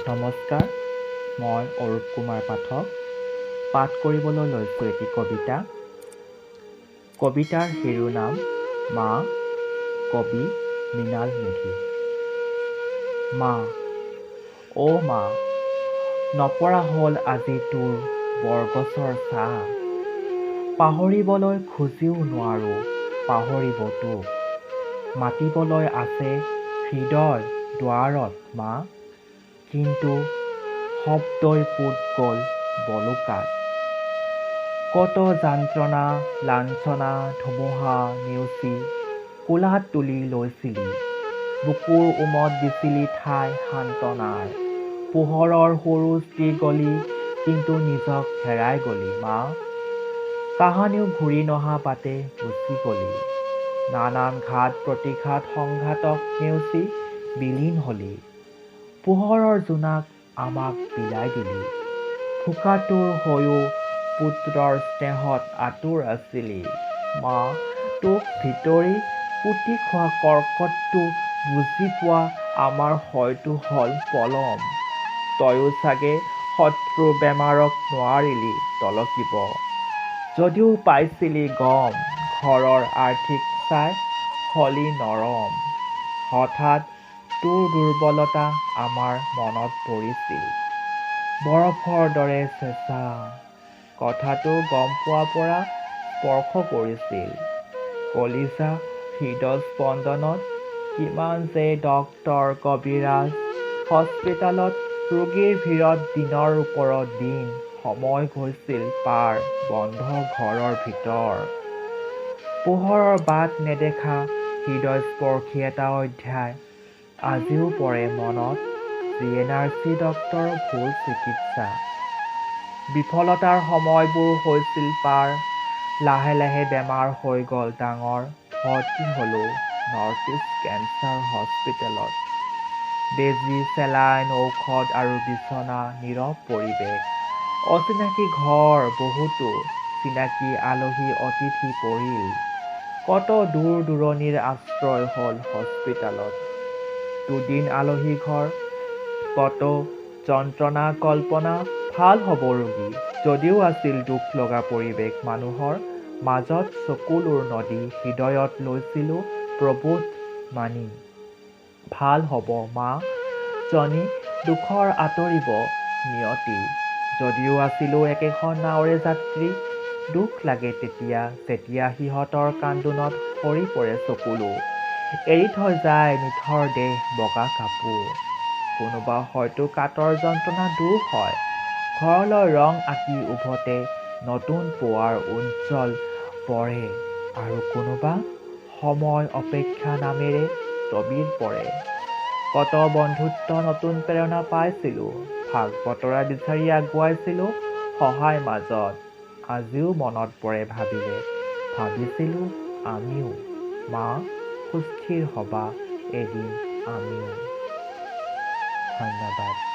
নমস্কাৰ, মই অৰূপ কুমাৰ পাঠক পাঠ কৰিবলৈ লৈছোঁ এটি কবিতা। কবিতাৰ শিৰোনাম মা, কবি মৃণাল মেধি। মা, অ' মা, নপৰা হ'ল আজি তোৰ বৰগছৰ ছাঁ। পাহৰিবলৈ খুজিও নোৱাৰোঁ পাহৰিব তোক। মাতিবলৈ আছে হৃদয় দুৱাৰত মা, কিন্তু শব্দই পোত গ'ল বলুকাত। কত যন্ত্ৰণা লাঞ্ছনা ধুমুহা নেওচি কোলাত তুলি লৈছিলি, বুকুৰ উমত দিছিলি ঠাই সান্তনাৰ। পোহৰৰ সুৰুজ দি গলি, কিন্তু নিজক হেৰাই গলি মা। কাহানিও ঘূৰি নহা বাটে গুচি গলি। নানান ঘাত প্ৰতিঘাত সংঘাতক নেওচি বিলীন হলি। পোহৰৰ জোনাক আমাক বিলাই দিলি। ভোকাতুৰ হৈও পুত্ৰৰ স্নেহত আতুৰ আছিলি মা। তোক ভিতৰি কুটি খোৱা কৰ্কটটো বুজি পোৱা আমাৰ হয়তো হ'ল পলম। তয়ো চাগে শত্ৰু বেমাৰক নোৱাৰিলি টলকিব, যদিও পাইছিলি গম। ঘৰৰ আৰ্থিক চাই হলি নৰম। হঠাৎ তোৰ দুৰ্বলতা আমাৰ মনত পৰিছিল, বৰফৰ দৰে চেঁচা। কথাটো গম পোৱা পৰা স্পৰ্শ কৰিছিল কলিজা হৃদস্পন্দনত। কিমান যে ডক্তৰ কবিৰাজ হস্পিতালত ৰোগীৰ ভিৰত দিনৰ ওপৰত দিন সময় গৈছিল পাৰ বন্ধ ঘৰৰ ভিতৰ। পোহৰৰ বাট নেদেখা হৃদয়স্পৰ্শী এটা অধ্যায় আজিও পৰে মনত, GNRC ডক্তৰৰ ভুল চিকিৎসা। বিফলতাৰ সময়বোৰ হৈছিল পাৰ, লাহে লাহে বেমাৰ হৈ গ'ল ডাঙৰ। ভৰ্তি হ'লো নৰ্থ ইষ্ট কেঞ্চাৰ হস্পিটেলত। বেজী, চেলাইন, ঔষধ আৰু বিচনা, নীৰৱ পৰিৱেশ। অচিনাকি ঘৰ, বহুতো চিনাকি আলহী অতিথি পৰিল। কত দূৰ দূৰণিৰ আশ্ৰয় হ'ল হস্পিতালত। দুদিন আলহী ঘৰ, কত যন্ত্ৰণা কল্পনা, ভাল হ'ব ৰোগী। যদিও আছিল দুখ লগা পৰিৱেশ মানুহৰ মাজত চকুলোৰ নদী হৃদয়ত লৈছিলোঁ প্ৰবোধ মানি। ভাল হ'ব মা জনী, দুখৰ আঁতৰিব নিয়তি। যদিও আছিলোঁ একেখন নাৱৰে যাত্ৰী, দুখ লাগে তেতিয়া যেতিয়া সিহঁতৰ কান্দোনত সৰি পৰে চকুলো। এৰি থৈ যায় নিথৰ দেহ বগা কাপোৰ। কোনোবা হয়তো কাতৰ যন্ত্ৰণা দূৰ হয়, ঘৰলৈ ৰং আঁকি উভতে নতুন পুৱাৰ উজ্জ্বল পৰে, আৰু কোনোবা সময় অপেক্ষা নামেৰে স্থবিৰ পৰে। কত বন্ধুত্ব নতুন প্ৰেৰণা পাইছিলোঁ, ভাগ বতৰা বিচাৰি আগুৱাইছিলোঁ সহায় মাজত। আজিও মনত পৰে ভাবিলে, ভাবিছিলোঁ আমিও মা সুস্থিৰ হবা এদিন আমিও। ধন্যবাদ।